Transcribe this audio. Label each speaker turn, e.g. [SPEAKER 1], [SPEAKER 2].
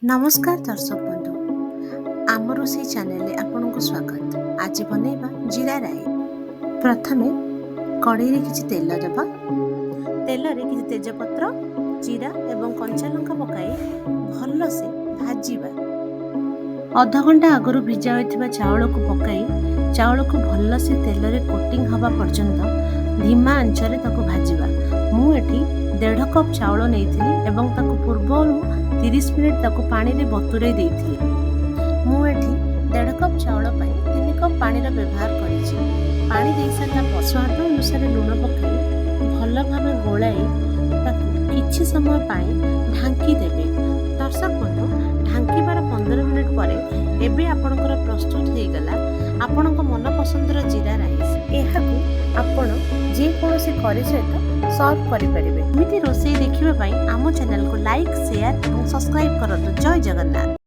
[SPEAKER 1] ନମସ୍କାର ଦର୍ଶକ ବନ୍ଧୁ, ଆମ ରୋଷେଇ ଚ୍ୟାନେଲରେ ଆପଣଙ୍କୁ ସ୍ୱାଗତ। ଆଜି ବନେଇବା ଜିରା ରାଇସ୍। ପ୍ରଥମେ କଡ଼େଇରେ କିଛି ତେଲ ଦେବା। ତେଲରେ କିଛି ତେଜପତ୍ର, ଜିରା ଏବଂ କଞ୍ଚା ଲଙ୍କା ପକାଇ ଭଲସେ ଭାଜିବା। ଅଧଘଣ୍ଟା ଆଗରୁ ଭିଜା ହୋଇଥିବା ଚାଉଳକୁ ପକାଇ ଚାଉଳକୁ ଭଲସେ ତେଲରେ କୋଟିଂ ହେବା ପର୍ଯ୍ୟନ୍ତ ଧିମା ଆଞ୍ଚରେ ତାକୁ ଭାଜିବା। ମୁଁ ଏଠି 1.5 କପ୍ ଚାଉଳ ନେଇଥିଲି ଏବଂ ତାକୁ ପୂର୍ବରୁ 30 ମିନିଟ୍ ତାକୁ ପାଣିରେ ବତୁରାଇ ଦେଇଥିଲି। ମୁଁ ଏଠି 1.5 କପ୍ ଚାଉଳ ପାଇଁ 3 କପ୍ ପାଣିର ବ୍ୟବହାର କରିଛି। ପାଣି ଦେଇସାରିଲା ପରେ ସ୍ୱାଦ ଅନୁସାରେ ଲୁଣ ପକାଇ ଭଲ ଭାବେ ଗୋଳାଇ ତାକୁ କିଛି ସମୟ ପାଇଁ ଢାଙ୍କି ଦେବେ। ଦର୍ଶକ ବନ୍ଧୁ, ଢାଙ୍କିବାର 15 ମିନିଟ୍ ପରେ ଏବେ ଆପଣଙ୍କର ପ୍ରସ୍ତୁତ ହେଇଗଲା ଆପଣଙ୍କ ମନପସନ୍ଦର ଜିରା ରାଇସ୍। ଏହାକୁ ଆପଣ ଯେକୌଣସି କରି ସହିତ ସର୍ଭ କରିପାରିବେ। ଏମିତି ରୋଷେଇ ଦେଖିବା ପାଇଁ ଆମ ଚ୍ୟାନେଲକୁ ଲାଇକ୍, ସେୟାର ଏବଂ ସବସ୍କ୍ରାଇବ୍ କରନ୍ତୁ। ଜୟ ଜଗନ୍ନାଥ।